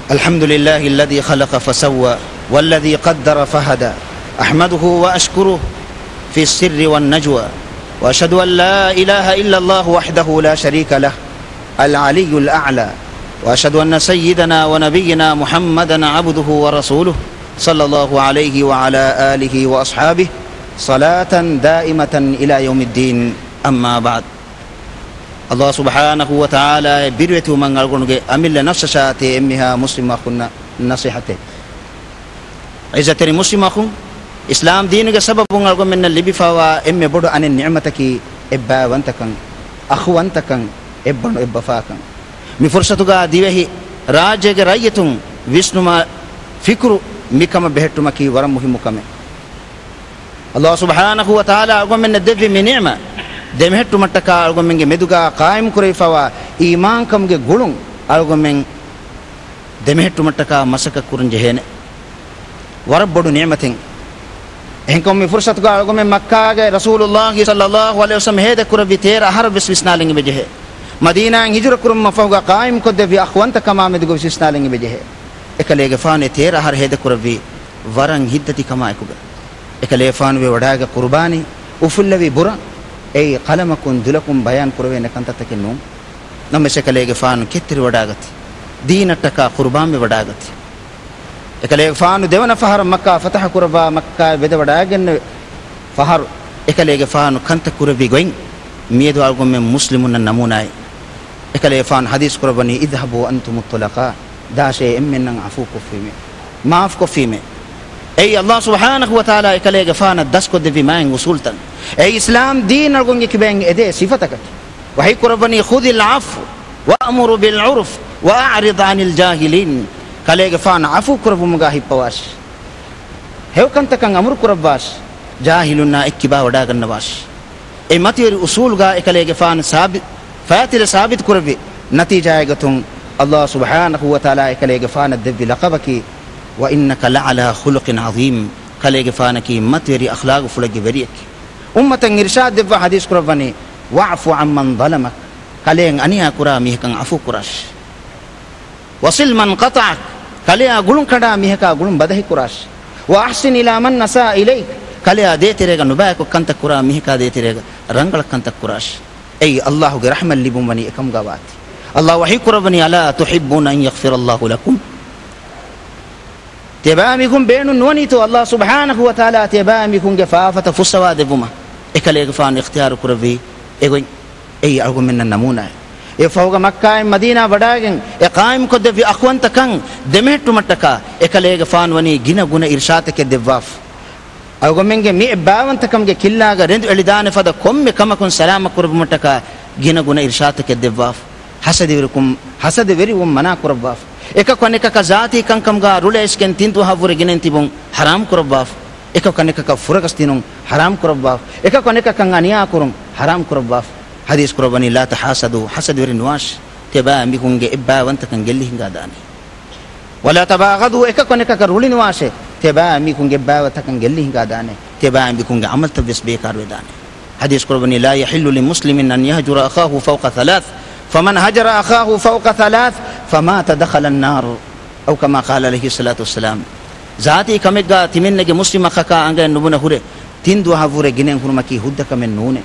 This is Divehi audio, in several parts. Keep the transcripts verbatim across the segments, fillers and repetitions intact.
الحمد لله الذي خلق فسوى والذي قدر فهدى. أحمده وأشكره في السر والنجوى. وأشهد أن لا إله إلا الله وحده لا شريك له العلي الأعلى. وأشهد أن سيدنا ونبينا محمدا عبده ورسوله صلى الله عليه وعلى آله وأصحابه صلاة دائمة إلى يوم الدين. أما بعد. ﷲ ސުބްޙާނަހޫ ވަތަޢާލާއަށް ބިރުވެތިވުމަށް އަޅުގަނޑުގެ އަމިއްލަ ނަފްސަށާ ތި އެންމެހާ މުސްލިމް އަޚުންނަށް ނަޞޭޙަތެއް. ޢިއްޒަތްތެރި މުސްލިމް އަޚުން، އިސްލާމް ދީނުގެ ސަބަބުން އަޅުގަނޑުމެންނަށް ލިބިފައިވާ އެންމެ ބޮޑު އަނެއް ނިޢުމަތަކީ އެއްބައިވަންތަކަން، އަޚުވަންތަކަން، އެއްބަނޑު އެއްބަފާކަން. މި ފުރުޞަތުގަ ދިވެހި ރާއްޖޭގެ ރައްޔިތުން ވިސްނުމާ ފިކުރު މިކަމަށް ބެހެއްޓުމަކީ ވަރަށް މުހިއްމު ކަމެއް. ﷲ ސުބްޙާނަހޫ ވަތަޢާލާ އަޅުގަނޑުމެންނަށް ދެއްވި މި ނިޢުމަތް ދެމެހެއްޓުމަށްޓަކާ އަޅުގަނޑުމެންގެ މެދުގަ ޤާއިމް ކުރެވިފައިވާ އީމާންކަމުގެ ގުޅުން އަޅުގަނޑުމެން ދެމެހެއްޓުމަށްޓަކާ މަސައްކަތް ކުރަން ޖެހޭނެ. ވަރަށް ބޮޑު ނިޢުމަތެއް. އެހެންކަމުން މި ފުރުޞަތުގަ އަޅުގަނޑުމެން މައްކާގެ ރަސޫލުﷲ ޞައްލަﷲ ޢަލައިހި ވަސައްލަމް ހޭދަކުރެއްވި ތޭރަ އަހަރަށް ވެސް ވިސްނާލަން އެބަޖެހޭ. މަދީނާއިން ހިޖުރަ ކުރުމަށް ފަހުގަ ޤާއިމްކޮށްދެއްވި އަޚުވަންތަކަމާ މެދުގަ ވެސް ވިސްނާލަން އެބަޖެހޭ. އެކަލޭގެފާނު އެ ތޭރަ އަހަރު ހޭދަކުރެއްވީ ވަރަށް ހިތްދަތިކަމާއެކުގަ. އެކަލޭގެފާނު ވެވަޑާގަތް ޤުރުބާނީ، އުފުއްލެވި ބުރަ، އެއީ ޤަލަމަކުން ދުލަކުން ބަޔާން ކުރެވޭނެ ކަންތައްތަކެއް ނޫން. ނަމަވެސް އެކަލޭގެފާނު ކެތްތެރިވަޑާގަތީ، ދީނަށްޓަކާ ޤުރުބާންވެވަޑާގަތީ. އެކަލޭގެފާނު ދެވަނަ ފަހަރަށް މައްކާ ފަތަޙަ ކުރައްވާ، މައްކާ ވެދެވަޑާގެންނެވި ފަހަރު އެކަލޭގެފާނު ކަންތައް ކުރެއްވި ގޮތް މިއަދު އަޅުގަނޑުމެން މުސްލިމުންނަށް ނަމޫނާއެއް. އެކަލޭގެފާނު ޙަދީޘް ކުރައްވަނީ، اذهبوا أنتم الطلقاء، ދާށޭ އެންމެންނަށް ޢަފޫ ކޮށްފީމޭ، މާފު ކޮށްފީމޭ. އެއީ ﷲ ސުބްޙާނަހޫ ވަތަޢާލާ އެކަލޭގެފާނަށް ދަސްކޮށްދެއްވި މާތް އުޞޫލްތައް. އެއީ އިސްލާމް ދީން އަޅުގަނޑުގެ ކިބައިން އެދޭ ސިފަތަކަކީ. ވަޙީ ކުރައްވަނީ، خذ العفو وأمر بالعرف وأعرض عن الجاهلين. ކަލޭގެފާނު ޢަފޫ ކުރެއްވުމުގަ ހިއްޕަވާށި. ހެޔޮކަންތަކަށް އަމުރު ކުރައްވާށި. ޖާހިލުންނާ އެއްކިބާ ވަޑާގަންނަވާށި. އެ މަތިވެރި އުޞޫލުގަ އެކަލޭގެފާނު ސާބި-، ފާތިލަ ސާބިތު ކުރެއްވި ނަތީޖާއެއް ގޮތުން، ﷲ ސުބްޙާނަހޫ ވަތަޢާލާ އެކަލޭގެފާނަށް ދެއްވި ލަޤަބަކީ، وإنك لعلى خلق عظيم. ކަލޭގެފާނަކީ މަތިވެރި އަޚްލާގުފުޅެއްގެ ވެރިއެކޭ. އުއްމަތަށް އިރުޝާދު ދެއްވާ ޙަދީޘް ކުރައްވަނީ، واعف عمن ظلمك، ކަލޭން އަނިޔާ ކުރާ މީހަކަށް ޢަފޫ ކުރާށި. وصل من قطعك، ކަލެޔާ ގުޅުން ކަނޑާ މީހަކާ ގުޅުން ބަދަހި ކުރާށި. وأحسن إلى من أساء إليك، ކަލެޔާ ދޭތެރޭގަ ނުބައިކޮށް ކަންތައް ކުރާ މީހަކާ ދޭތެރޭގަ ރަނގަޅަށް ކަންތައް ކުރާށި. އެއީ ﷲ ގެ ރަޙްމަތް ލިބުން ވަނީ އެކަމުގަ ވާތީ. ﷲ ވަޙީ ކުރައްވަނީ، ألا تحبون أن يغفر الله لكم؟ ތިޔަބައިމީހުން ބޭނުން ނުވަނީތޯ ﷲ ސުބްޙާނަހޫ ވަތަޢާލާ ތިޔަބައިމީހުންގެ ފާފަތައް ފުއްސަވާ ދެއްވުމަށް؟ އެކަލޭގެފާނު އިޚްތިޔާރު ކުރެއްވީ އެގޮތް. އެއީ އަޅުގަނޑުމެންނަށް ނަމޫނާއެއް. އެ ފަހުގަ މައްކާއިން މަދީނާ ވަޑާގެން އެ ޤާއިމްކޮށްދެއްވި އަޚުވަންތަކަން ދެމެހެއްޓުމަށްޓަކާ އެކަލޭގެފާނު ވަނީ ގިނަ ގުނަ އިރުޝާދުތަކެއް ދެއްވާފަ. އަޅުގަނޑުމެންގެ މި އެއްބައިވަންތަކަމުގެ ކިއްލާގަ ރެނދު އެޅިދާނެ ފަދަ ކޮންމެ ކަމަކުން ސަލާމަތް ކުރެއްވުމަށްޓަކާ ގިނަ ގުނަ އިރުޝާދުތަކެއް ދެއްވާފަ. ޙަސަދަވެރިކުން، ޙަސަދަވެރިވުން މަނާ ކުރައްވާފަ. އެކަކު އަނެކަކަށް ޒާތީ ކަންކަމުގަ ރުޅައިސްގެން ތިން ދުވަހަށްވުރެ ގިނައިން ތިބުން ޙަރާމް ކުރައްވާފަ. އެކަކު އަނެކަކަށް ފުރަގަސް ދިނުން ޙަރާމް ކުރައްވާފަ. އެކަކު އަނެކަކަށް އަނިޔާ ކުރުން ޙަރާމް ކުރައްވާފަ. ޙަދީޘް ކުރައްވަނީ، لا تحاسدوا، ޙަސަދަވެރި ނުވާށި. ތިޔަބައިމީހުންގެ އެއްބައިވަންތަކަން ގެއްލި ހިނގާދާނެ. ولا تباغضوا، އެކަކު އަނެކަކަށް ރުޅި ނުވާށޭ. ތިޔަބައިމީހުންގެ އެއްބައިވަންތަކަން ގެއްލި ހިނގާދާނެ. ތިޔަބައިމީހުންގެ ޢަމަލުތައް ވެސް ބޭކާރުވެދާނެ. ޙަދީޘް ކުރައްވަނީ، لا يحل لمسلم أن يهجر أخاه فوق ثلاث، فمن هجر أخاه فوق ثلاث فمات دخل النار، أو كما قال عليه الصلاة والسلام. ޒާތީ ކަމެއްގަ ތިމެންނެގެ މުސްލިމް އަޚަކާ އަނގައެއް ނުބުނެ ހުރެ ތިން ދުވަހަށްވުރެ ގިނައިން ހުރުމަކީ ހުއްދަ ކަމެއް ނޫނޭ.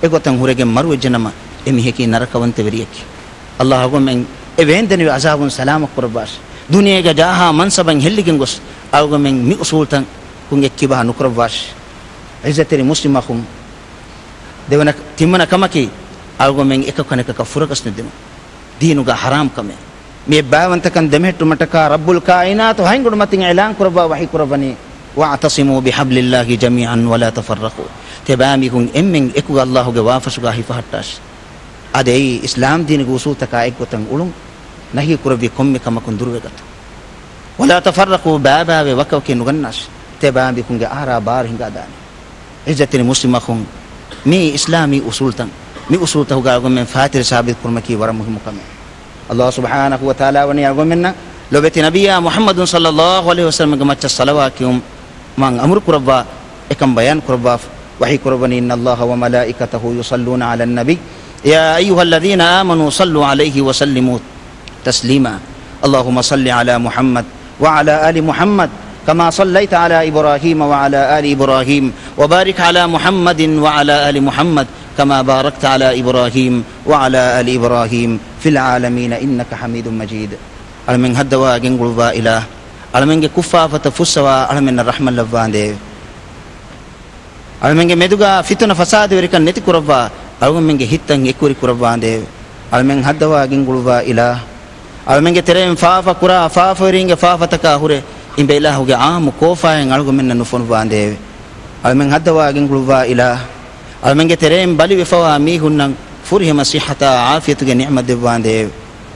އެގޮތަށް ހުރެގެން މަރުވެއްޖެނަމަ، އެ މީހަކީ ނަރަކަވަންތަވެރިއެކޭ. ﷲ އަޅުގަނޑުމެން އެ ވޭންދެނިވި ޢަޒާބުން ސަލާމަތް ކުރައްވާށި. ދުނިޔޭގަ ޖާހާ މަންސަބަށް ހެއްލިގެން ގޮސް، އަޅުގަނޑުމެން މި އުޞޫލުތަކުން އެއްކިބާ ނުކުރައްވާށި. ޢިއްޒަތްތެރި މުސްލިމް އަޚުން، ދެވަނަ، ތިންވަނަ ކަމަކީ، އަޅުގަނޑުމެން އެކަކު އަނެކަކަށް ފުރަގަސް ނުދިނުން. ދީނުގަ ޙަރާމް ކަމެއް. މި އެއްބައިވަންތަކަން ދެމެހެއްޓުމަށްޓަކާ ރައްބުލް ކާއިނާތު ހަތް ގަނޑު މަތިން އިޢުލާން ކުރައްވާ ވަޙީ ކުރައްވަނީ، واعتصموا بحبل الله جميعا ولا تفرقوا. ތިޔަބައިމީހުން އެންމެން އެކުގަ ﷲ ގެ ވާފަށުގަ ހިފަހައްޓާށި. އަދި އެއީ އިސްލާމް ދީނުގެ އުޞޫލުތަކާ އެއްގޮތަށް އުޅުން، ނަހީ ކުރެއްވި ކޮންމެ ކަމަކުން ދުރުވެގަތުން. ولا تفرقوا، ބައިބައިވެ ވަކިވަކި ނުގަންނާށި. ތިޔަބައިމީހުންގެ އާރާ ބާރު ހިނގާދާނެ. ޢިއްޒަތްތެރި މުސްލިމް އަޚުން، މިއީ އިސްލާމީ އުޞޫލުތައް. މި އުޞޫލުތަކުގަ އަޅުގަނޑުމެން ފާތިރި ސާބިތު ކުރުމަކީ ވަރަށް މުހިއްމު ކަމެއް. ﷲ ސުބްޙާނަހޫ ވަތަޢާލާ ވަނީ އަޅުގަނޑުމެންނަށް ލޮބެތި ނަބިއްޔާ މުޙައްމަދު ޞައްލައްލާހު ޢަލައިހި ވަސައްލަމްގެ މައްޗަށް ޞަލަވާތް ކިޔުމަށް އަމުރު ކުރައްވާ، އެކަން ބަޔާން ކުރައްވާފަ. ވަޙީ ކުރައްވަނީ، إن الله وملائكته يصلون على النبي يا أيها الذين آمنوا صلوا عليه وسلموا تسليما. اللهم صل على محمد وعلى آل محمد كما صليت على إبراهيم وعلى آل إبراهيم وبارك على محمد وعلى آل محمد كما باركت على إبراهيم وعلى آل إبراهيم في العالمين إنك حميد مجيد. އަޅަމެން ހައްދަވާ ގެންގުޅުއްވާ އިލާހް، އަޅަމެންގެ ކުށްފާފަތައް ފުއްސަވާ އަޅަމެންނަށް ރަޙްމަތްލައްވާނދޭވެ. އަޅަމެންގެ މެދުގާ ފިތުނަ ފަސާދަވެރިކަން ނެތިކުރައްވާ، އަޅުގަނޑުމެންގެ ހިތްތައް އެކުވެރިކުރައްވާނދޭވެ. އަޅަމެން ހައްދަވާ ގެންގުޅުއްވާ އިލާހް، އަޅަމެންގެ ތެރެއިން ފާފަ ކުރާ ފާފަވެރީންގެ ފާފަތަކާ ހުރެ އިނބޭ އިލާހުގެ އާއްމު ކޯފާއެއް އަޅުގަނޑުމެންނަށް ނުފޮނުއްވާނދޭވެ. އަޅަމެން ހައްދަވާ ގެންގުޅުއްވާ އިލާހް، އަޅަމެންގެ ތެރެއިން ބަލިވެފަވާ މީހުންނަށް ފުރިހަމަ ޞިއްޙަތާ ޢާފިޔަތުގެ ނިޢުމަތް ދެއްވާނދޭވެ.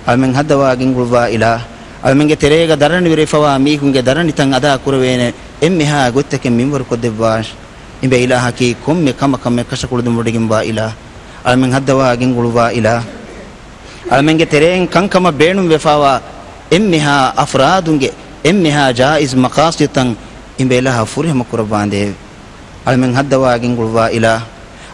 އަޅަމެން ހައްދަވާ ގެންގުޅުއްވާ އިލާހް، އަޅަމެންގެ ތެރޭގަ ދަރަނިވެރިވެފަވާ މީހުންގެ ދަރަނިތައް އަދާ ކުރެވޭނެ އެންމެހާ ގޮތްތަކެއް މިންވަރުކޮށްދެއްވާށި. އިނބޭ އިލާހަކީ ކޮންމެ ކަމަކަށް މެ ކަށަކުޅުދުންވޮޑިގެންވާ އިލާހް. އަޅަމެން ހައްދަވާ ގެންގުޅުއްވާ އިލާހް، އަޅަމެންގެ ތެރެއިން ކަންކަމަށް ބޭނުންވެފަވާ އެންމެހާ އަފްރާދުންގެ އެންމެހާ ޖާއިޒް މަޤާޞިދުތައް އިނބޭ އިލާހަށް ފުރިހަމަ ކުރައްވާނދޭވެ. އަޅަމެން ހައްދަވާ ގެންގުޅުއްވާ އިލާހް،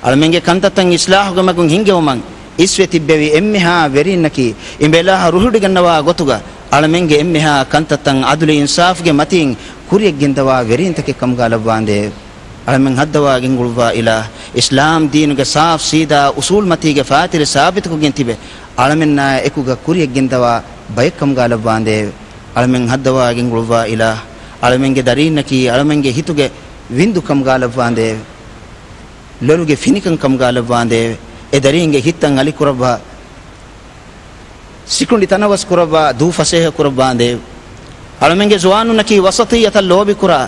އަޅަމެންގެ ކަންތައްތައް އިޞްލާޙުގެ މަގުން ހިންގެވުމަށް އިސްވެ ތިއްބެވި އެންމެހާ ވެރީންނަކީ އިނބޭ އިލާހަށް ރުހިޑިގަންނަވާ ގޮތުގަ އަޅަމެންގެ އެންމެހާ ކަންތައްތައް ޢަދުލު އިންސާފުގެ މަތީން ކުރިޔަށްގެންދަވާ ވެރީންތަކެއް ކަމުގާ ލައްވާނދޭވެ. އަޅަމެން ހައްދަވާ ގެންގުޅުއްވާ އިލާހް، އިސްލާމް ދީނުގެ ސާފް ސީދާ އުޞޫލް މަތީގެ ފާތިލެއް ސާބިތުކޮށްގެން ތިބެ، އަޅަމެންނާ އެކުގަ ކުރިޔަށްގެންދަވާ ބައެއް ކަމުގާ ލައްވާނދޭވެ. އަޅަމެން ހައްދަވާ ގެންގުޅުއްވާ އިލާހް، އަޅަމެންގެ ދަރީންނަކީ އަޅަމެންގެ ހިތުގެ ވިންދު ކަމުގާ ލައްވާނދޭވެ. ލޮލުގެ ފިނިކަން ކަމުގާ ލައްވާނދޭވެ. އެ ދަރީންގެ ހިތްތައް އަލިކުރައްވާ، ސިކުނޑި ތަނަވަސް ކުރައްވާ، ދޫ ފަސޭހަ ކުރައްވާނދޭވެ. އަޅަމެންގެ ޒުވާނުންނަކީ ވަސަޠިއްޔަތަށް ލޯބިކުރާ،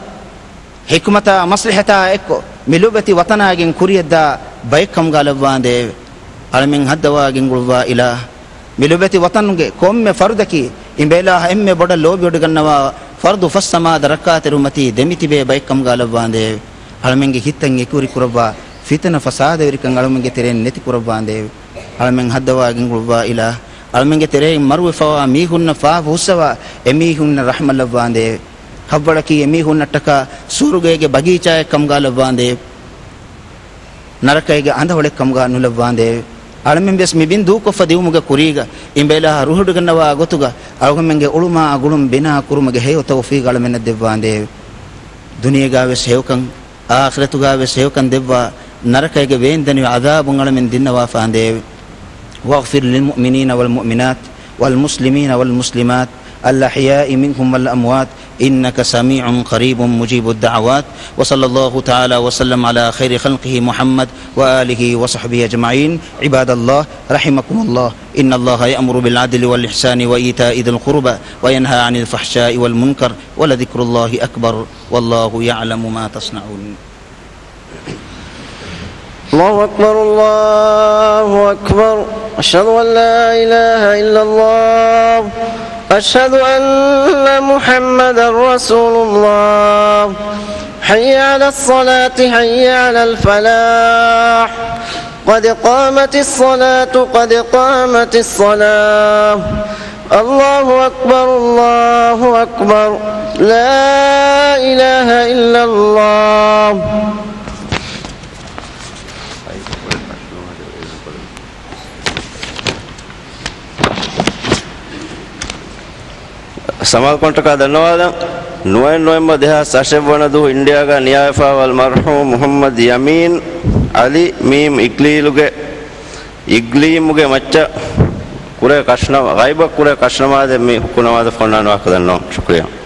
ޙިކްމަތާ މަޞްލަޙަތާ އެއްކޮށް، މި ލޮބެތި ވަޠަނާ ގެން ކުރިޔަށްދާ ބައެއް ކަމުގާ ލައްވާނދޭވެ. އަޅަމެން ހައްދަވާ ގެންގުޅުއްވާ އިލާހް، މި ލޮބެތި ވަޠަނުގެ ކޮންމެ ފަރުދަކީ އިނބޭ އިލާހަށް އެންމެ ބޮޑަށް ލޯބިވޮޑިގަންނަވާ ފަރުދު ފަސް ނަމާދަށް ރައްކާތެރިވުމަތީ ދެމިތިބޭ ބައެއް ކަމުގާ ލައްވާނދޭވެ. އަޅަމެންގެ ހިތްތައް އެކުވެރިކުރައްވާ، ފިތުނަ ފަސާދަވެރިކަން އަޅަމެންގެ ތެރެއިން ނެތިކުރައްވާނދޭވެ. އަޅަމެން ހައްދަވާ ގެންގުޅުއްވާ އިލާހް، އަޅަމެންގެ ތެރެއިން މަރުވެފަވާ މީހުންނަށް ފާފަ ހުސްއަވާ އެމީހުންނަށް ރަޙްމަތް ލައްވާނދޭވެ. ހައްވަޅަކީ އެމީހުންނަށްޓަކާ ސުވަރުގޭގެ ބަގީޗާއެއް ކަމުގާ ލައްވާނދޭވެ. ނަރަކައިގެ އަނދަވަޅެއް ކަމުގާ ނުލައްވާނދޭވެ. އަޅަމެން ވެސް މި ބިން ދޫކޮށްފަ ދިއުމުގެ ކުރީގަ އިނބޭ އިލާހަށް ރުހިޑިގަންނަވާ ގޮތުގަ އަޅުގަނޑުމެންގެ އުޅުމާ ގުޅުން ބިނާ ކުރުމުގެ ހެޔޮ ތައުފީގު އަޅަމެންނަށް ދެއްވާނދޭވެ. ދުނިޔޭގާ ވެސް ހެޔޮކަން، އާޚިރަތުގާ ވެސް ހެޔޮކަން ދެއްވާ، ނަރަކައިގެ ވޭންދަނިވި ޢަޛާބުން އަޅަމެން ދިންނަވާފާނދޭވެ. واغفر للمؤمنين والمؤمنات والمسلمين والمسلمات الأحياء منهم والأموات إنك سميع قريب مجيب الدعوات. وصلى الله تعالى وسلم على خير خلقه محمد وآله وصحبه أجمعين. عباد الله، رحمكم الله، إن الله يأمر بالعدل والإحسان وإيتاء ذي القربى وينهى عن الفحشاء والمنكر ولذكر الله أكبر والله يعلم ما تصنعون. الله أكبر، الله أكبر. أشهد أن لا إله إلا الله. أشهد أن محمدا رسول الله. حي على الصلاة، حي على الفلاح. قد قامت الصلاة، قد قامت الصلاة. الله أكبر، الله أكبر. لا إله إلا الله. ސަމާލުކަމަށްޓަކާ ދަންނަވާލަން. ނުވައެއް ނޮވެމްބަރު ދެހާސް އަށެއް ވަނަ ދުވަހު އިންޑިއާގަ ނިޔާވެފަވާ އަލްމަރްޙޫމް މުޙައްމަދު ޔަމީން ޢަލީ މީމް އިގްލީލުގެ، އިގްލީމުގެ މައްޗަށް ކުރެ ކަށްނަ، ޣައިބަށް ކުރެ ކަށްނަމާދެއް މި ހުއްކު ނަމާދަށް ފޮންނާނެ ވާހަކަ ދަންނަވަން. ޝުކުރިއްޔާ.